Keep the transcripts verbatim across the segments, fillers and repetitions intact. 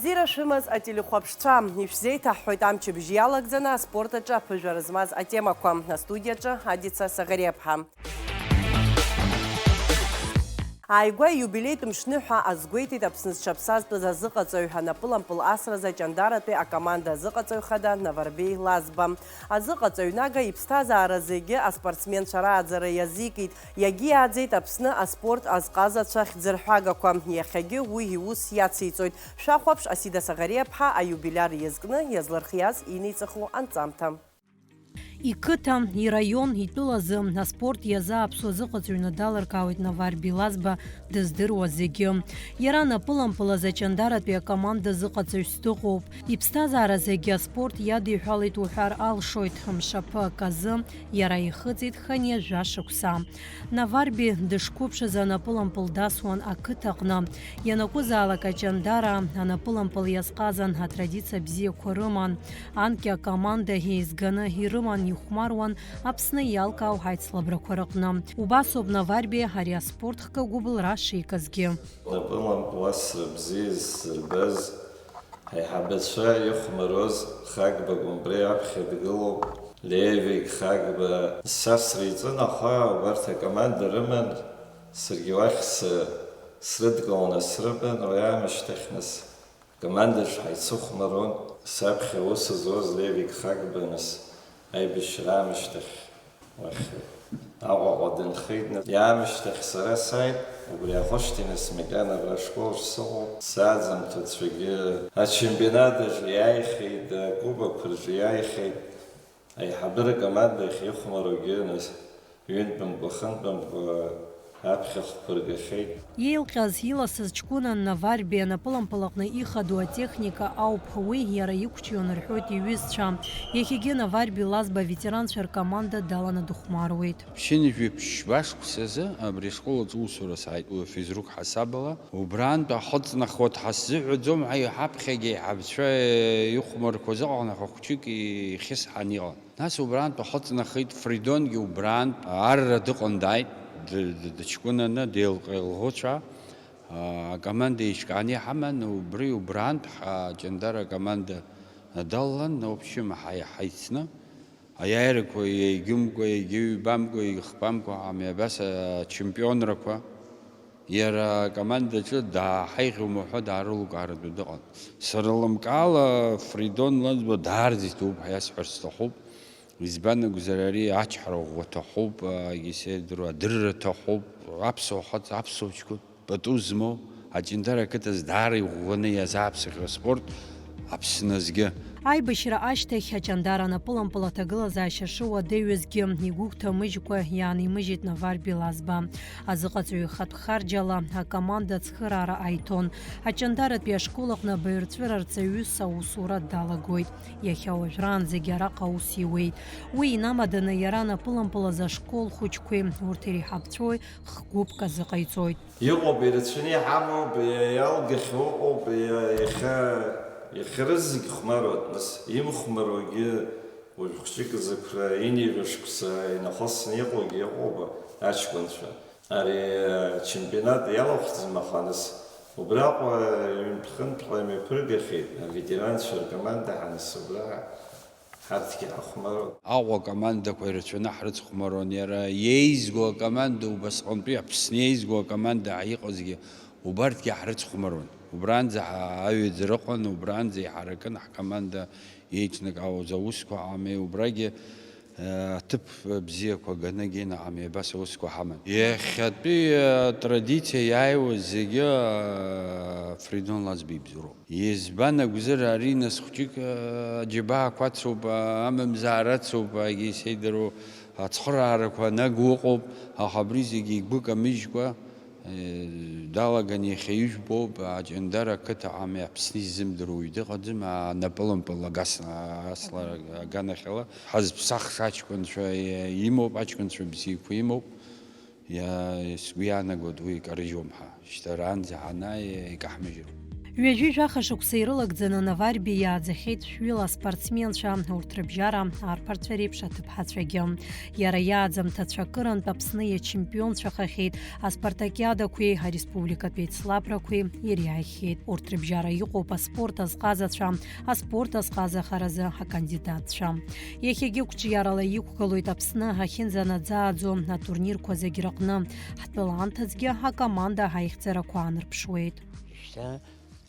Бзиара шәымаз ателехәаԥшцәа, ишәзеиҭаҳҳәоит амчыбжь иалагӡаны аспорт аҿы аԥыжәара змаз атемақәа. Астудиаҿы Адица Саӷариаԥҳа. Ааигәа ииубилеитә мшны ҳәа азгәеиҭеит Аԥсны зҽаԥсазтәыз азыҟаҵаҩ, анапылампыл асразы Аҷандаратәи акоманда азыҟаҵаҩ хада Наварбеи Лазба. Азыҟаҵаҩ Нага иԥсҭазаара зегьы аспортсменцәа рааӡара иазикит, иагьиааӡеит Аԥсны аспорт азҟазацәа хьӡырҳәагақәа. Иахьагьы уи иус иациҵоит. Шәахәаԥш, Асида Саӷариаԥҳа аиубилиар иазкны иазлырхиаз инеиҵыху анҵамҭа. Иқыҭа, ираион, итәылазы аспорт иазааԥсоу азыҟаҵаҩны далыркаауеит Наварби Лазба дыздыруа зегьы. Иара напылампылаз Аҷандаратәи акоманда зыҟаҵаҩс дыҟоуп. Иԥсҭазаара зегьы аспорт иадиҳәалеит уҳәар алшоит, мшаԥы аказы иара ихыҵит хынҩажәа шықәса. Наварби дышқәыԥшыз анапылампыл дасуан ақыҭаҟны. Ианакәызаалак Аҷандара анапылампыл иазҟазан, атрадициа бзиақәа рыман. Анкьа акоманда еизганы ирыман, ихәмаруан Аԥсны иалкаау ҳаицлабрақәа рыҟны. Убасоуп Наварби ари аспорт хкы агәыбылра шиказгьы. Напылампыл асра бзиа зсырбаз ҳаиҳабацәа ихәмаруаз Хагба Гәымпре аԥхьа дгылоуп, Левик Хагба. Сасра иҵын, аха убарҭ акоманда рыман, саргьы уахь сы-, срыдгыланы срыман, уи аамышьҭахь нас акомандаҿ ҳаицыхәмарон, саԥхьа аус зуаз Левик Хагба, нас аибашьра аамышьҭахь уахь Аҟәаҟа дынхеит, нас иаамышьҭахь сара сааит, убри аҟәышти нас макьана абра ашкол аҿы сыҟоуп, сааӡамҭацәагьы ачемпионат аҿы иааихеит, акубокқәа рҿы иааихеит, аиҳабыра акоманда ахь ихәмаруагьы нас ҩынтәымкәа, хынтәымкәа аԥхьа хәқәа ргахьеит. Еилҟьаз, иласыз ҷкәынан Наварби анапылампыл аҟны ихадоу атехника ауп, уи иара иқәҿион рҳәоит иҩызцәа. Иахьагьы Наварби Лазба аветеранцәа ркоманда даланы дыхәмаруеит. Ԥшьынҩажәи ԥшьба шықәсазы абри ашкол аҿы усура сааит, уи афизрук ҳасабала. Убраантә ахы ҵнахуа дҳасзыҳәаӡом ҳәа иҳаԥхьагьы аиҳабцәа ихәмарқәа зыҟаланы аха хәҷык ихьысҳан иҟан. Нас убраантә ахы ҵнахит, Фридонгьы убраантә арра дыҟан дааит, д-, д-, дыҷкәынаны, деилҟьа-еилӷәыцәа. Аа, акоманда еиҿкааны иҳаман, убри убраантә ҳа-, Ҷандара акоманда далалан, общем, ҳаи-, ҳаицны. Аиааирақәа егьымкәа, егьыҩбамкәа, егьхбамкәа ҳамҩа абас ачемпионрақәа. Иара акомандаҿы дааҳаиӷьума ҳәа даарылукааратәы дыҟан. Сара лымкаала Фридон Лазба даарӡ иҭоуп ҳәа иасҳәар сҭахуп. Избан акәзар, ари ачҳара ӷәӷәа ҭахуп, егьи сеидыруа адырра ҭахуп, аԥсуа хаҵа, аԥсуа ҷкәын, пату змоу, Аҷындара ақыҭаз даара иӷәӷәаны иазааԥсахьоу аспорт Аԥсны азгьы. Аибашьра ашьҭахь Аҷандара анапылампыл аҭагылазаашьа шыуадаҩызгьы игәыгәҭамыжькәа иаанимыжьит Навар Белазба. Азыҟаҵаҩ ихатә харџьала акоманда ацхыраара аиҭон. Аҷандаратәи ашкол аҟны абаҩрҵәыра рҵаҩыс аусура далагоит. Иахьа уажәраанӡагьы араҟа аус иуеит. Уи инамаданы иара анапылампылаз ашкол хәыҷқәеи урҭ иреиҳабцәои х-гәыԥк азыҟаиҵоит. Иҟоуп, ирацәаны иҳамоуп, иа-, иалгахьоу ыҟоуп, иа-, иахьа, иахьа рызегь хәмаруеит, нас, имхәмаруагьы уажә хәҷык зықәра, ҩынҩажәа шықәса инахысны иҟоугьы ыҟоуп аҷкәынцәа. Ари ачемпионат иалахәӡам, аха, нас, убраҟа ҩынтә-хынтәҟа имҩаԥыргахьеит аветеранцәа ркоманда ҳәа, нас, убра ҳарҭгьы ҳахәмаруан. Аҟәа акомандақәа ирацәаны ҳрыцхәмаруан, иара иеизго акоманда, убасҟантәи Аԥсны иеизго акоманда ҳәа иҟазгьы, убарҭгьы ҳрыцхәмаруан. Убранӡа ҳа-, аҩаӡара ыҟан, убранӡа иҳаракын ҳкоманда еиҿнакаауаз аусқәа ҳамеи, убрагьы, э, аҭыԥ бзиақәа ганагьы инаҳамеи, абас аусқәа ҳаман. Иахьатәи, э, атрадициа иааиуаз зегьы, э, Фридон Лазба ибзоуроуп. Избан акәзар, ари нас хәҷык, э, аџьабаақәа ацуп, э, амамзаара ацуп, егьи сеидароу ацхыраарақәа анагу ыҟоуп, аха абри зегьы игәы камыжькәа, э, далаган иахьа ижәбоуп, Аҷандара ақыҭа ами Аԥсны изымдыруа уаҩ дыҟаӡам, анапылампыл агас-, аслара аганахьала. Ҳазԥсахша аҷкәынцәа, э, имоуп, аҷкәынцәа бзиақәа имоуп. Иа-, сгәы иаанагоит уи икарыжьуам ҳәа. Шьҭа раанӡа ҳанааи, икаҳмыжьроуп. Ҩажәи жәаха шықәса ирылагӡаны Наварбиа иааӡахьеит шәҩыла аспортсменцәа, урҭ рыбжьара арԥарцәа реиԥш аҭыԥҳацәагьы. Иара иааӡамҭацәа акырынтә Аԥсны иачемпионцәахахьеит, аспартакиадақәеи ареспубликатә еицлабрақәеи ириааихьеит. Урҭ рыбжьара иҟоуп аспорт азҟазацәа, аспорт азҟазахаразы акандидатцәа. Иахьагьы қәҿиарала иқәгылоит Аԥсны ахьынӡанаӡааӡо атурнирқәа зегь рыҟны. Ҳтәыла анҭыҵгьы акоманда аихьӡарақәа аанарԥшуеит. Шьҭа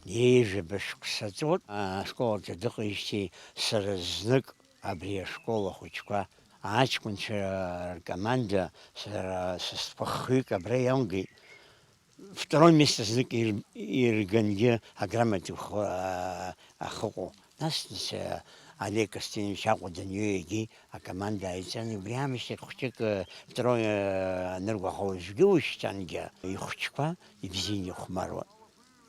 ҩажәаба шықәса ҵуеит, ашкол аҿы дыҟеижьҭеи сара знык абри ашкол ахәыҷқәа, аҷкәынцәа ркоманда сара са стәахҩык абра иалгеит. Второе место знык ир-, иргангьы аграмота хо-, а-, ахыҟоу. Нас, нас, а, Олег Костинович Аҟәа даниоу егьи акоманда ааиҵан, убри аамышьҭахь хәҷык, а, второе, а, аныргәаҟуа уажәгьы ушьҭангьы ихәҷқәа ибзианы ихәмаруан.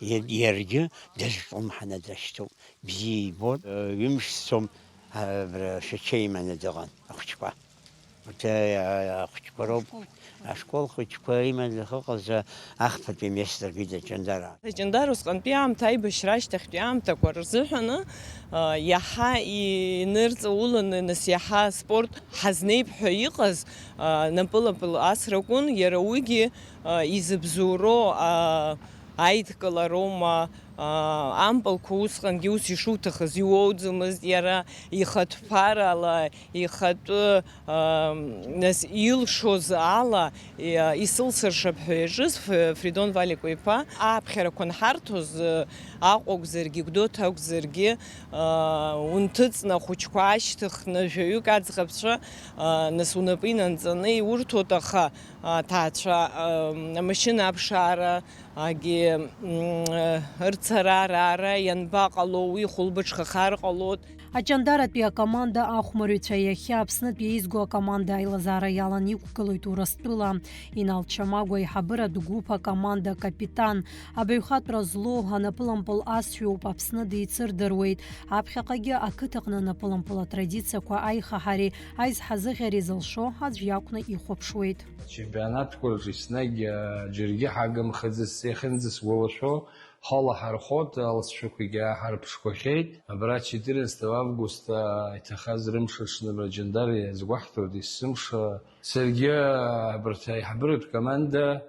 Иа-, иаргьы дазҿлымҳаны дашьҭоуп. Бзиа ибоит, ҩымш цом, абра Шәача иманы дыҟан ахәҷқәа. Урҭ, а, ахәҷқәа роуп. Ашкол хәыҷқәа иманы ахьыҟаз, а, ахԥатәи амест дыркит Аҷандара. Аҷандара усҟантәи аамҭа аибашьра ашьҭахьтәи аамҭақәа рзыҳәаны, а, иаҳа инырҵауланы, нас иаҳа аспорт ҳазнеип ҳәа иҟаз, а, напыла-пыла асракәын, иара уигьы, а, изыбзоуроу, а, аидкылароума, аа, ампылқәа усҟангьы ус ишуҭахыз иуоуӡомызт, иара ихатә ԥарала, ихатәы, аа, нас илшоз ала, иа-, исылсыршап ҳәа иаҿыз Ф-, Фридон Валикәа иԥа, ааԥхьарақәа анҳарҭоз, Аҟәа акәзаргьы, Гәдоуҭа акәзаргьы, аа, унҭыҵны ахәыҷқәа аашьҭыхны, жәаҩык аӡӷабцәа, аа, нас унапы инанҵаны иурҭоит, аха, аа, аҭаацәа, аа, амашьына аԥшаара, Агьи, м, рцара, раара ианбаҟало, уи хәылбыҽхахар ҟалоит. Аҷандаратәи акоманда ахәмарҩцәа иахьа Аԥснытәи еизго акоманда аилазаара иалан иқәгылоит Урыстәыла. Инал Чамагәа аиҳабыратә гәыԥ акоманда акапитан. Абаҩхатәра злоу анапылампыл асҩуп, Аԥсны деицырдыруеит. Аԥхьаҟагьы ақыҭаҟны анапылампыл атрадициақәа аихаҳареи аизҳазыӷьареи зылшо аӡә иакәны ихәаԥшуеит. Ачемпионатқәа рҿы еснагь, а, џьаргьы ҳагымхаӡац, иахьынӡасгәалашәо, ҳала ҳархоит, алҵшәақәагьы ааҳарԥшқәахьеит. Абра четырнадцатого августа иҭахаз рымш аҽны Раџьандар иазгәаҳҭоит, есымша. Саргьы, а, абарҭ аиҳабыратә команда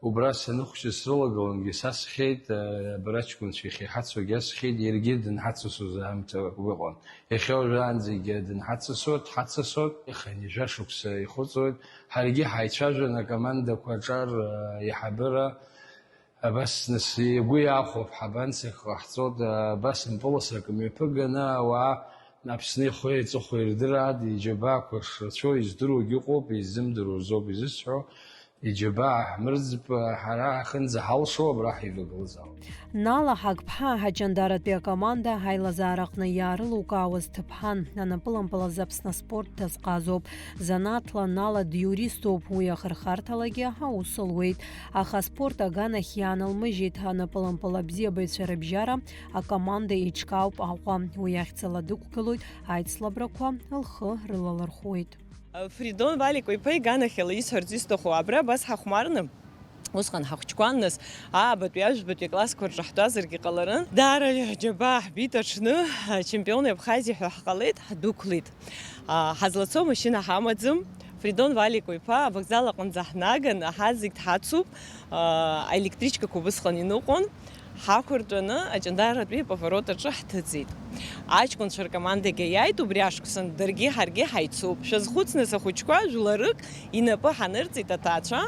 убра саныхәҷыз срылагылангьы сасхьеит, а, абра аҷкәынцәа иахьа иҳацугьы асхьеит, иаргьы дынҳацасуаз аамҭа уҟан. Иахьа уажәраанӡагьы дынҳацасуеит, дҳацасуеит, иахьа ҩажәа шықәса ихыҵуеит. Ҳаргьы ҳаицәажәан, акомандақәа аҿар, а, аиҳабыра, абас нас игәы иахәап, ҳабанцех ҟаҳҵоит, а, абас мпыласрак мҩаԥыганы ауаа Аԥсны ихәеи аҵыхәеи ирдыраат, иџьабаақәа шрацәоу издыруагь ыҟоуп, иззымдыруа рзоуп изысҳәо, иџьабаа ҳмырӡып, ҳара ҳахынӡаҳалшо абра ҳивагылазаауеит. Нала Ҳагԥҳа аҷандаратәи акоманда аилазаараҟны иаарылукаауаз ҭыԥҳан, анапылампыл азы Аԥсны аспорт дазҟазоуп. Занааҭла Нала диуриступ, уи ахырхарҭалагьы аус луеит. Аха аспорт аганахь иаанылмыжьит, анапылампыл абзиабаҩцәа рыбжьара акоманда еиҿкаауп Аҟәа. Уи ахьӡала дықәгылоит, аицлабрақәа лхы рылалырхәуеит. Фридон Валикәа иԥа иганахьала исҳәарц исҭаху, абра абас ҳахәмарны, усҟан ҳахәҷқәан, нас, аабатәи, ажәбатәи аклассқәа рҿы ҳтәазаргьы ҟаларын. Даара ҳџьабаа ҳбеит аҽны, ачемпиони Абхазиеи ҳәа ҳҟалеит, ҳдәықәлеит. А, ҳазлацо амашьына ҳамаӡам. Фридон Валикәа иԥа авокзал аҟынӡа ҳнаган, аҳа зегь дҳацуп. А, аелектричкақәа убысҟан иныҟәон. Ҳақәыртәаны аҷандаратәи аповорот аҿы ҳҭыҵит. Аҷкәынцәа ркомандагьы иааит убри ашықәсан, даргьы ҳаргьы ҳаицуп. Шәазхәыц, нас, ахәыҷқәа, жәларык инапы ҳанырҵеит аҭаацәа,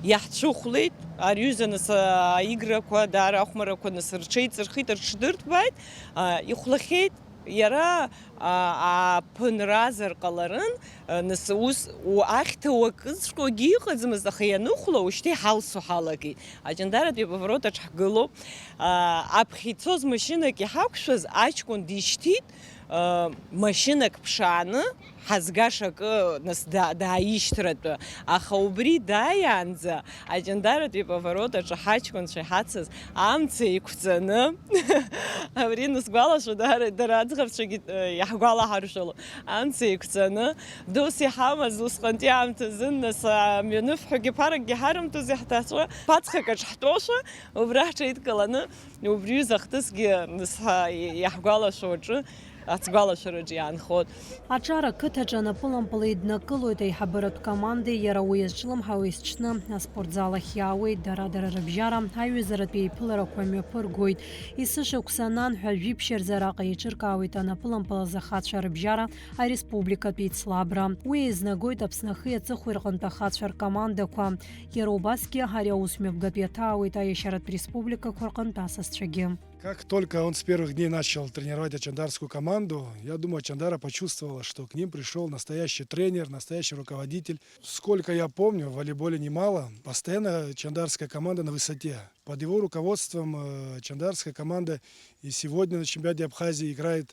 иаҳцәыхәлеит. Ари ҩыза, нас, аиграқәа, даара ахәмарақәа, нас, рҽеиҵырхит, рҽдырҭбааит, а, ихәлахьеит. Иара, а, ааԥынразар ҟаларын, а, нас ус у-, ахьҭа уакызҵәҟьогьы иҟаӡамызт, аха ианыхәла, ушьҭа иҳалсо ҳалагеит. Аҷандаратәи аповорот аҿ ҳгылоуп. А, аԥхьа ицоз машьынак иҳақәшәаз аҷкәын дишьҭит, Машьынак ԥшааны, ҳазгаша акы, нас, да-, дааишьҭратәы. Аха убри дааиаанӡа, аҷандаратәи поворот аҿы ҳаҷкәынцәа иҳацыз амца еиқәҵаны, абри, нас, сгәалашәо, даара, дара аӡӷабцәагьы, э, иаҳгәалаҳаршәало, амца еиқәҵаны, дус иҳамаз усҟантәи аамҭазын, нас, амҩаныфҳәагьы ԥаракгьы ҳарымҭози ҳҭаацәа, ԥацхак аҿы ҳтәошәа, убра ҳҽеидкыланы, убри ҩыза ахҭысгьы, нас, ҳа-, иаҳгәалашәо аҿы, ацгәалашәараҿы иаанхоит. Аҿар ақыҭаҿы анапылампыл еиднакылоит аиҳабыратә командеи иара уи иазҿлымҳауеи зҽны аспортзал ахь иаауеит, дара-дара рыбжьара аиҩызаратә еиԥыларақәа мҩаԥыргоит. Есышықәса анан ҳәа жәиԥшь рзы араҟа еиҿыркаауеит анапылампыл азы ахацәа рыбжьара ареспубликатә еицлабра. Уи еизнагоит Аԥсны ахи аҵыхәеи рҟынтә ахацәа ркомандақәа. Иара убасгьы ари аус мҩаԥгатә иаҭаауеит аиашьаратә республикақәа рҟынтә асасцәагьы. Как только он с первых дней начал тренировать ачандарскую команду, я думаю, Чандара почувствовала, что к ним пришёл настоящий тренер, настоящий руководитель. Сколько я помню, в волейболе немало, постоянно чандарская команда на высоте. Под его руководством, э, чандарская команда и сегодня на чемпионате Абхазии играет,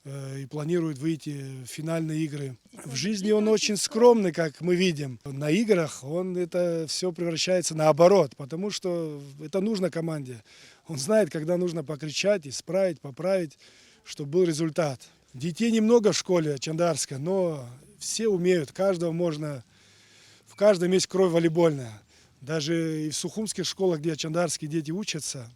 э, и планирует выйти в финальные игры. В жизни он очень скромный, как мы видим. На играх он это всё превращается наоборот, потому что это нужно команде. Он знает, когда нужно покричать, исправить, поправить, чтобы был результат. Детей немного в школе чандарской, но все умеют, каждого можно, в каждом есть кровь волейбольная. Даже и в сухумских школах, где чандарские дети учатся,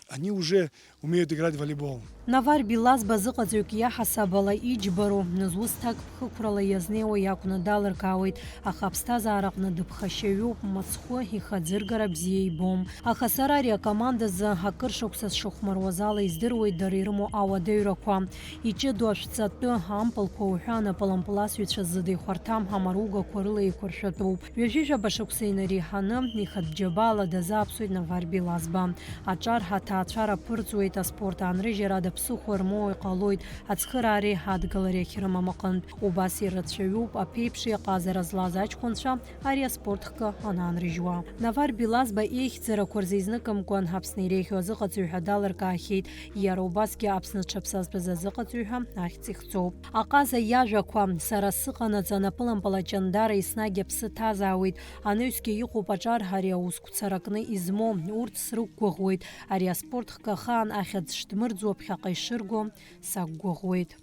они уже умеют играть в волейбол. Навар Билазба зыҟаҵаҩык иаҳасаб ала иџьбароу, зус ҭакԥхықәрала иазнеиуа иакәны далыркаауеит, аха аԥсҭазаараҟны дыԥхашьаҩуп, мыцхәы ихаӡыргара бзиа ибом. Аха сара ари акомандазы акыр шықәса сшыхәмаруаз ала издыруеит дара ирымоу ауадаҩрақәа. Иҷыдоу ашәҵатәы ампылқәа уҳәа анапылампыласҩцәа зыда ихәарҭам амаругақәа рыла еиқәыршәатәуп. Ҩажәижәаба шықәса инареиҳаны, ихатә џьабаала дазааԥсоит Навар Билазба. Аҿар ҳаҭаацәара ԥырҵуеит, аспорт аанрыжьра ада ԥсыхәа рмоуа иҟалоит, ацхыраареи адгалареи ахьрымам аҟынтә. Убас ирацәаҩуп аԥеиԥши аҟазара злаз аҷкәынцәа ари аспорт хкы анаанрыжьуа. Навар Билазба еихьӡарақәа рзы изныкымкәан Аԥсны иреиӷьу азыҟаҵаҩ ҳәа далыркаахьеит. Иара убасгьы Аԥсны зҽаԥсазтәыз азыҟаҵаҩ ҳәа ахьӡ ихҵоуп. Аҟаза иажәақәа, сара сыҟанаҵ анапылампыл аҷандара еснагь аԥсы ҭазаауеит, анаҩсгьы иҟоуп аҿар ари аусқәа царакны измоу, урҭ срықәгәыӷуеит, ари аспорт хкы ахаан ахьӡ шдмырӡуа ԥхьаҟа ишырго сақәгәыӷуеит.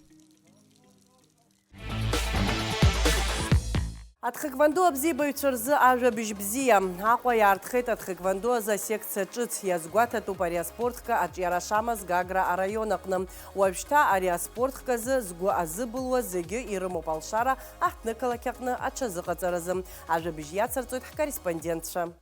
Атхэквондо абзиабаҩцәа рзы ажәабжь бзиа. Аҟәа иаартхеит атхэквондо азы асекциа ҿыц. Иазгәаҭатәуп ари аспорт хкы аҿиара шамаз Гагра араион аҟны. Уажәшьҭа ари аспорт хкы азы згәы азыбылуа зегьы ирымоуп алшара аҳҭнықалақь аҟны аҽазыҟаҵаразы. Ажәабжь иацырҵоит ҳкорреспондентцәа.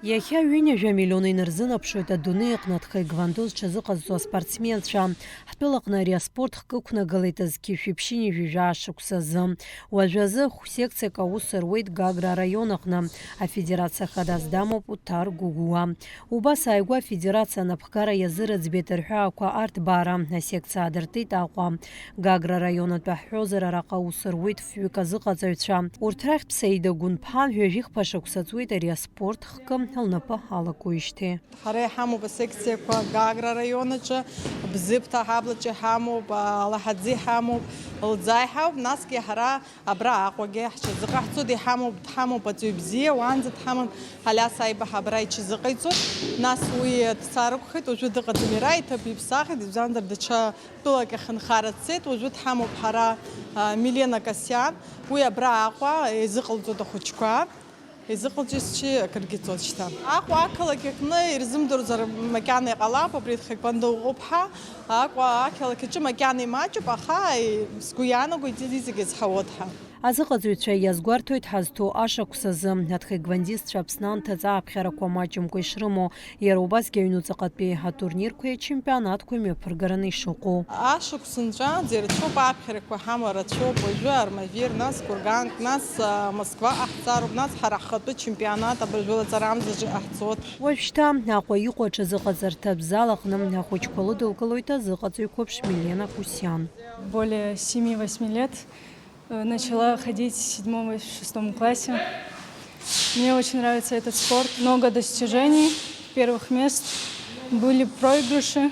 Иахьа ҩынҩажәа миллион инарзынаԥшуеит адунеи аҟны атхэквондо зҽазыҟазҵо аспортсменцәа. Ҳтәылаҟны ари аспорт хкы ықәнагалеит зқьи жәшәи ԥшьынҩажәи жәаа шықәсазы. Уажәазы хә-секциак аус руеит Гагра араион аҟны. Афедерациа хадас дамоуп Уҭар Гәыгәуа. Убас ааигәа афедерациа анапхгара иазырыӡбеит рҳәаақәа арҭбаара, асекциа аадыртит Аҟәа. Гагра араионатәи ҳҳәозар, араҟа аус руеит фҩык азыҟаҵаҩцәа. Урҭ рахьтә Саида Гәынԥҳа ҩажәихԥа шықәса ҵуеит ари аспорт хкы лнапы алакуижьҭеи. Ҳара иҳамоуп асекциақәа Гагра араион аҿы, Бзыԥҭа аҳаблаҿы иҳамоуп, Алаҳаӡы иҳамоуп, Лӡаа иҳамоуп, насгьы ҳара абра Аҟәагьы ҳҽазыҟаҳҵоит, иҳамоуп, дҳамоуп аҵаҩ бзиа, уаанӡа дҳаман Алиас Аибаҳа абра иҽазыҟаиҵоит, нас уи дцаракәхеит, уажәы дыҟаӡам, иара иҭыԥ иԥсахит, избанзар, даҽа тәылак ахь нхара дцеит, уажәы дҳамоуп ҳара, а, Милена Касиан, уи абра Аҟәа изыҟалҵоит ахәыҷқәа. Изыҟалҵеижьҭеи акыргьы ҵуеит шьҭа. Аҟәа ақалақь аҟны ирзымдыруазар макьана иҟалап, абри тхэквондо ыҟоуп ҳәа. Аҟәа ақалақь аҿы макьана имаҷуп, аха сгәы иаанагоит, иҵегь зҳауеит ҳәа. Азыҟаҵаҩцәа иазгәарҭоит ҳазҭоу ашықәс азы атхэквондистцәа Аԥсны анҭыҵ ааԥхьарақәа маҷымкәа ишрымоу, иара убасгьы аҩнуҵаҟатәи атурнирқәеи ачемпионатқәеи мҩаԥыргараны ишыҟоу. Ашықәс нҵәаанӡа ирацәоуп аԥхьарақәа ҳамоу, рацәоуп уажәы Армавир, нас Курганк, нас, а, Москва ҟаҳҵароуп, нас ҳара ҳхатәы чемпионат абыржәы лаҵарамзаҿы иҟаҳҵоит. Уажәшьҭа Аҟәа иҟоу аҽазыҟаҵарҭатә зал аҟны ахәыҷқәа лыдылкылоит азыҟаҵаҩ қәыԥш Милена Кусиан. Более семи-восьми лет. Э, начала ходить в седьмом и в шестом классе. Мне очень нравится этот спорт. Много достижений, первых мест. Были проигрыши,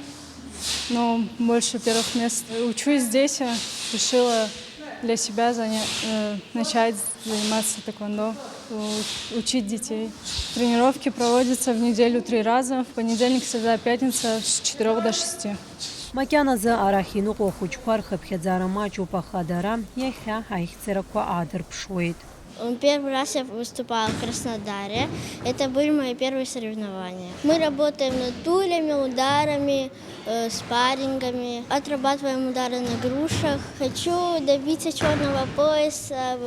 Но больше первых мест. Учусь здесь, э, решила для себя заня- э, начать заниматься тхэквондо, у- учить детей. Тренировки проводятся в неделю три раза, в понедельник, среда, пятница с четырёх до шести. Макьаназы арахь иныҟәо ахәыҷқәа рхыԥхьаӡара маҷуп, аха дара иахьа аихьӡарақәа аадырԥшуеит. Первый раз я выступала в Краснодаре. Это были мои первые соревнования. Мы работаем над тулями, ударами, э, спаррингами. Отрабатываем удары на грушах. Хочу добиться чёрного пояса,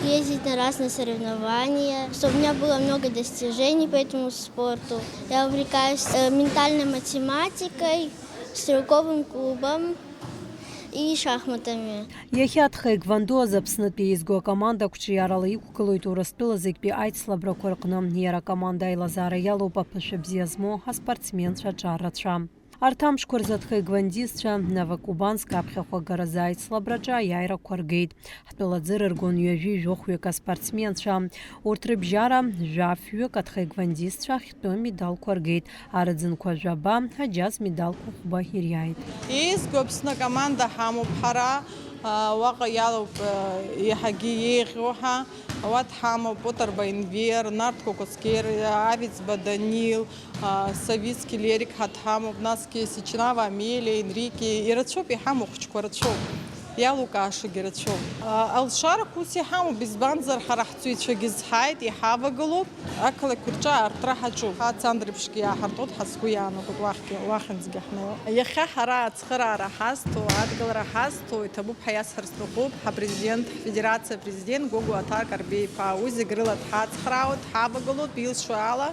ездить на разные соревнования, чтобы у меня было много достижений по этому спорту. Я увлекаюсь, э, ментальной математикой, стрелковым клубом и шахматами. Иахьа тхэквондо азы Аԥснытәи еизго акоманда қәҿиарала иқәгылоит Урыстәыла зегьтәи аицлабрақәа рҟны. Иара акоманда аилазаара иалоуп аԥышәа бзиа змоу аспортсменцәа аҿар рацәа. Арҭ амшқәа рзы атхэквондистцәа Новокубанск аԥхьахә агаразы аицлабраҿы аиааирақәа ргеит. Ҳтәыла ӡырыргон ҩажәи жәохәҩык аспортсменцәа. Урҭ рыбжьара жәафҩык атхэквондистцәа ахьтәы медалқәа ргеит, арыӡынқәа жәаба, аџьаз медалқәа хәба ириааит. Еизго Аԥсны акоманда ҳамоуп ҳара, а, уаҟа иалоуп, а, иаҳагьы еиӷьу ҳәа, уа дҳамоуп Отарба Енвер, Нарҭ Кәакәасқьер, Авицба Данил, а, Савицки Лерик ҳа дҳамоуп, насгьы Сичнава Амелиа, Енрики, ирацәоуп иҳамоу ахәыҷқәа рацәоуп, иалукаашагьы рацәоуп. А, алшарақәа ус иҳамоуп, избанзар, ҳара ҳҵаҩцәагьы зҳаит, иҳавагылоуп. Ақалақьқәа рҿы аартра ҳаҿуп. Ҳа Цандрыԥшгьы иааҳартуеит, ҳа сгәы иаанагоит уахьгьы, уахьынӡагьы ҳнеиуа. Иахьа ҳара ацхыраара ҳазҭо, адгылара ҳазҭо, иҭабуп ҳәа иасҳәар сҭахуп, ҳапрезидент, ҳфедерациа апрезидент Гогәуа Аҭар Карбеи-иԥа. Уи зегь рыла дҳацхраауеит, дҳавагылоуп, илшо ала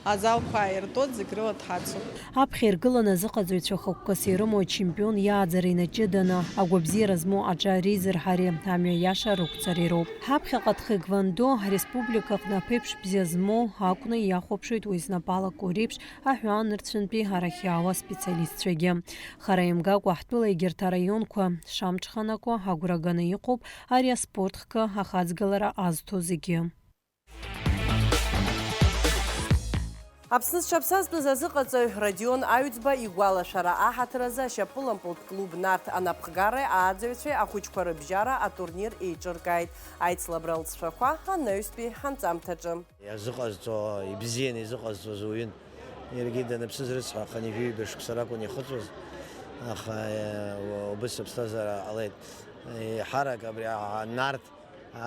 азалқәа ааиртуеит, зегь рыла дҳацуп. Аԥхьа иргыланы азыҟаҵаҩцәа хықәкыс ирымоу ачемпион иааӡара инаҷыданы, агәабзиара змоу аҿар реизырҳареи амҩа иаша рықәҵареи роуп. Ҳаԥхьаҟа тхэквондо ҳреспублика аҟны аԥеиԥш бзиа змоу акәны иахәаԥшуеит уи знапы алаку реиԥш аҳәаанырцәынтәи арахь иаауа аспециалистцәагьы. Хара имгакәа, ҳтәыла егьырҭ араионқәа шамҽханакуа агәра ганы иҟоуп ари аспорт хкы ахаҵгылара азҭо зегьы. Аԥсны зҽаԥсазтәыз азыҟаҵаҩ Родион Аҩӡба игәалашәара аҳаҭыр азы ашьапылампылтә клуб Нарҭ анапхгареи ааӡаҩцәеи ахәыҷқәа рыбжьара атурнир еиҿыркааит аицлабра алҵшәақәа анаҩстәи ҳанҵамҭаҿы. Иазыҟазҵо, ибзианы изыҟазҵоз уаҩын. Иаргьы даныԥсыз рыцҳа, хынҩажәи ҩба шықәса ракәын ихыҵуаз, аха, э, убыс аԥсҭазаара ҟалеит. Еиҳарак абри а-, Нарҭ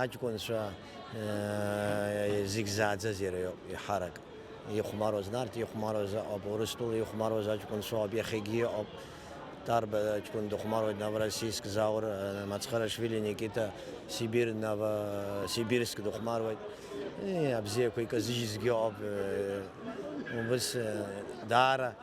аҷкәынцәа, э, зегь зааӡаз иара иоуп, еиҳарак. Ихәмаруаз Нарҭ, ихәмаруаз ауп, Урыстәыла ихәмаруаз аҷкәынцәа ауп, иахьагьы иҟоуп. Тарба ҷкәын дыхәмаруеит, Новороссийск, Заур, э, Мацхарашвили Никита, Сибир, Новосибирск дыхәмаруеит. Э, абзиақәа иказыжьызгьы ыҟоуп, э, убыс, э, даара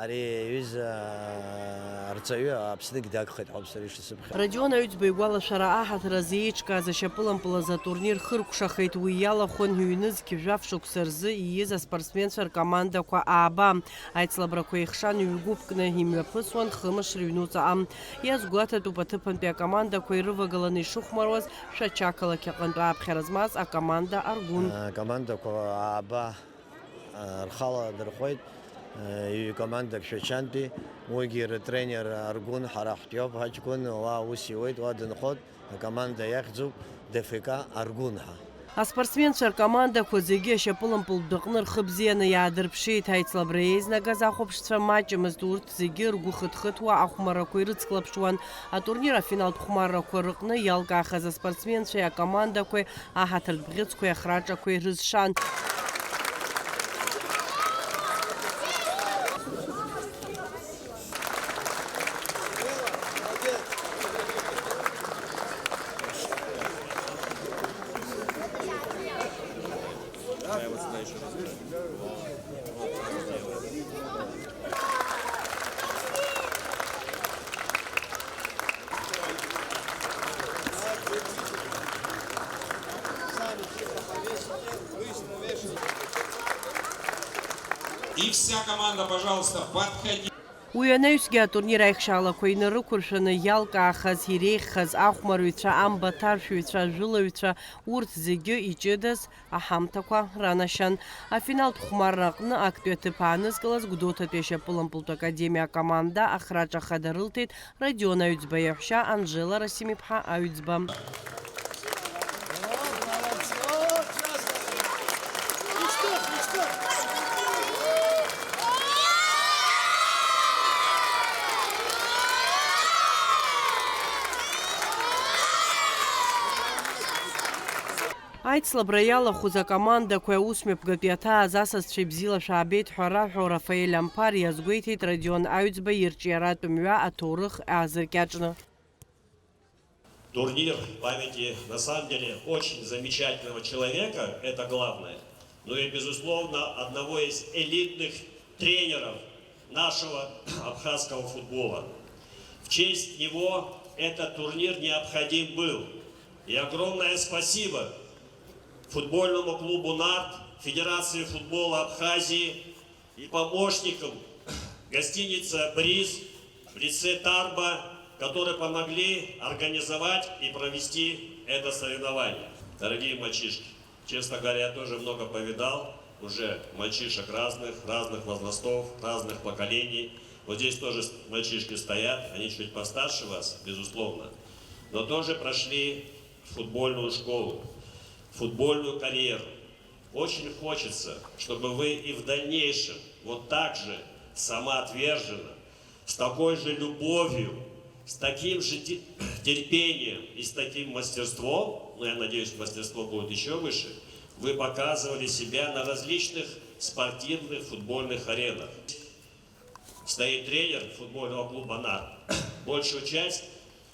ари аҩыза, э, арҵаҩы Аԥсныгь дагхеит ҳәа ауп сара ишысыԥхьо. Родион Аҩӡба игәалашәара аҳаҭыр азы еиҿкааз ашьапылампыл азы атурнир хыркәшахеит, уи иалахәын ҩнызқь жәаф шықәса рзы ииз аспортсменцәа ркомандақәа ааба. Аицлабрақәа еихшан ҩ-гәыԥкны имҩаԥысуан хымш рыҩнуҵаҟа. Иазгәаҭатәуп аҭыԥантәи акомандақәа ирывагыланы ишыхәмаруаз Шәача ақалақь аҟынтә ааԥхьара змаз акоманда Аргәын. Акомандақәа ааба, а, рхала дырхәеит, а, ҩ-командак Шәачантәи, уигьы рытренер Аргәын ҳара ҳтәиоуп, ҳаҷкәын уа аус иуеит, уа дынхоит. Акоманда иахьӡуп Д Ф К Аргәын ҳәа. Аспортсменцәа ркомандақәа зегьы ашьапылампылтә аҟны рхы бзианы иаадырԥшит. Аицлабра еизнагаз ахәаԥшцәа маҷымызт, урҭ зегьы ргәы хыҭхыҭуа ахәмаррақәа ирыцклаԥшуан. Атурнир афиналтә хәмаррақәа рыҟны иалкаахаз аспортсменцәеи акомандақәеи аҳаҭыртә бӷьыцқәеи ахраҿақәеи рызшан. И вся команда, пожалуйста, подходите. Уи анаҩсгьы атурнир аихшьаалақәа инарықәыршәаны иалкаахаз, иреиӷьхаз ахәмарыҩцәа, амбаҭаршәыҩцәа, ажәылаҩцәа, урҭ зегьы иҷыдаз аҳамҭақәа ранашьан. Афиналтә хәмарра аҟны актәи аҭыԥ аанызкылаз Гәдоуҭатәи ашьапылампылтә академиа акоманда ахраҿа хада рылҭеит Родион Аҩӡба иаҳәшьа Анжела Расим-иԥҳа Аҩӡба. Аицлабра иалахәыз акомандақәеи аусмҩаԥгатәи аҭааз асасцәеи бзиала шәаабеит ҳәа раҳәо Рафаель Амԥар иазгәеиҭеит Родион Аҩӡба ирҿиаратә мҩа аҭоурых аазыркьаҿны. Турнир памяти, на самом деле, очень замечательного человека, это главное, но и, безусловно, одного из элитных тренеров нашего абхазского футбола. В честь него этот турнир необходим был. И огромное спасибо футбольному клубу «Нарт», Федерации футбола Абхазии и помощникам гостиница «Бриз» в лице Тарба, которые помогли организовать и провести это соревнование. Дорогие мальчишки, честно говоря, я тоже много повидал уже мальчишек разных, разных возрастов, разных поколений. Вот здесь тоже с-, мальчишки стоят, они чуть постарше вас, безусловно, но тоже прошли футбольную школу, футбольную карьеру. Очень хочется, чтобы вы и в дальнейшем вот так же самоотверженно, с такой же любовью, с таким же те-, терпением и с таким мастерством, но я надеюсь, мастерство будет еще выше, вы показывали себя на различных спортивных футбольных аренах. Стоит тренер футбольного клуба «Нарт». Большую часть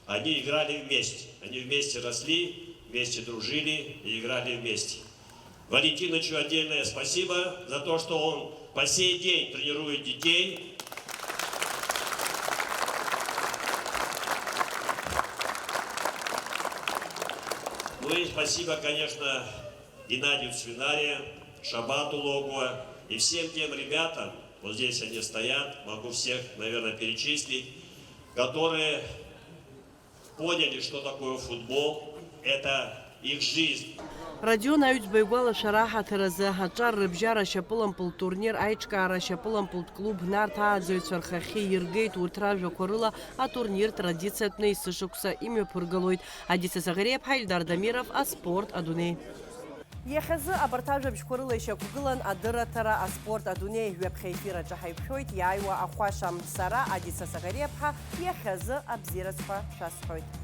они играли вместе. Они вместе росли, вместе дружили и играли вместе. Валентиновичу отдельное спасибо за то, что он по сей день тренирует детей. Ну и спасибо, конечно, Геннадию Цвинария, Шабату Логуа и всем тем ребятам, вот здесь они стоят, могу всех, наверное, перечислить, которые поняли, что такое футбол, это их жизнь. Родион Аҩӡба игәалашәара аҳаҭыр азы аҿар рыбжьара ашьапылампылтә турнир аиҿкаара ашьапылампылтә клуб Нарҭ ааӡаҩцәа рхахьы иргеит. Урҭ ражәақәа рыла, атурнир традициатәны есышықәса имҩаԥыргалоит. Адица Саӷариаԥҳа, Ильдар Дамиров, аспорт адунеи. Иахьазы абарҭ ажәабжьқәа рыла ишьақәгылан адырраҭара аспорт адунеи. Ҩаԥхьа аефир аҿы ҳаиқәшәоит иааиуа ахәаша. Сара, Адица Саӷариаԥҳа, иахьазы абзиараз ҳәа шәасҳәоит.